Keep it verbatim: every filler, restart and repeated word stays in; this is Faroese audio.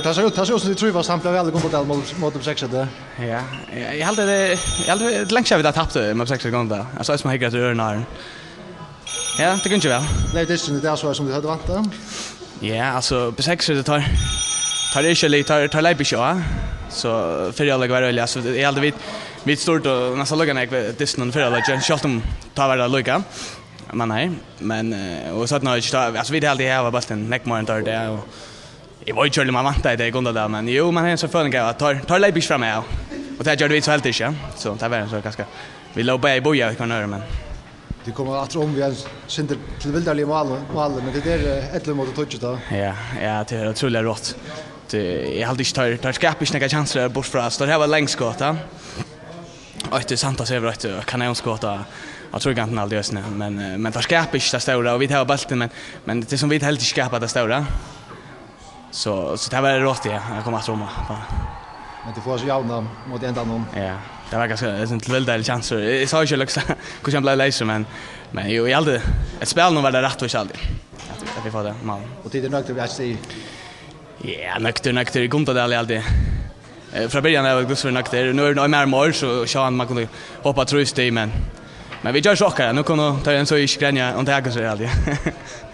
Tað sær út, tað sær út sum tit trívast samt væl í Gundadal móti, móti B seksogtretivu. Ja, eg, eg haldi, tað, eg haldi, tað er langt síðan vit hava tapt, eh, móti B seksogtretivu í Gundadal. Altso, eisini man hyggur eftir øðrum árum. Ja, tað gongur væl. Bleiv dysturin í dag so, sum tit høvdu væntað? Ja, altso, B seksogtretivu, teir, teir eru ikki, teir, teir leypa ikki á. So, fyrri hálvleikur var øgiliga, altso, eg haldi, vit, vit stýrdu næstan líka nógv dystin í fyrra hálvleiki, sjálvt um tá var tað líka. Men nei, men, eh, og seinna hálvleik, tá, altso, vit haldi hava bóltin nógv meira enn teir, tað, og eg veit ikki, um man væntaði tað í Gundadal, men jú, man hevði ein føling av, at teir, teir leypa ikki fram av. Og tað gjørdu vit so heldur ikki, so tað var so kanska, vit lógu bæði og bíðaðu eftir hvørjum øðrum, men Tit koma aftur um við ein sindur tilvildarligum máli, máli, men tit eru, eh, ellivu móti tíggju tá. Ja, ja, tað er ótrúliga rætt. Tað, eg haldi ikki, teir, teir skapa ikki nakrar kjansur burtur frá, so teir hava langskot, ja. Eitt er Santos hevur eitt, eh, kanónskot á, á tríkantin alt í eisini, men, eh, men teir skapa ikki tað stóra, og vit hava bóltin, men, men tað er sum vit heldur ikki skapa tað stóra. So, so tað var rætt, ja, at koma aftur um, ja. Men tit fáa so javna móti endanum. Ja, tað var kanska ein tilvildarligur kjansur. Eg, eg sá ikki, Alexa, hvussu hann bleiv leysur, men, men jú, eg haldi, at spælinum var tað rætt, og ikki altíð. At, at vit fáa tað mál. Og tit eru nøgdir við eitt stig? Ja, nøgdir, nøgdir. Í Gundadal, eg haldi. Eh, frá byrjan av, hvussu var nøgdir. Nú er tað meir og meir, so sjá, um man kundi hopa trý stig, men, men vit gjørdu so okkara. Nú kunnu teir so ikki grenja um tað, so eg haldi.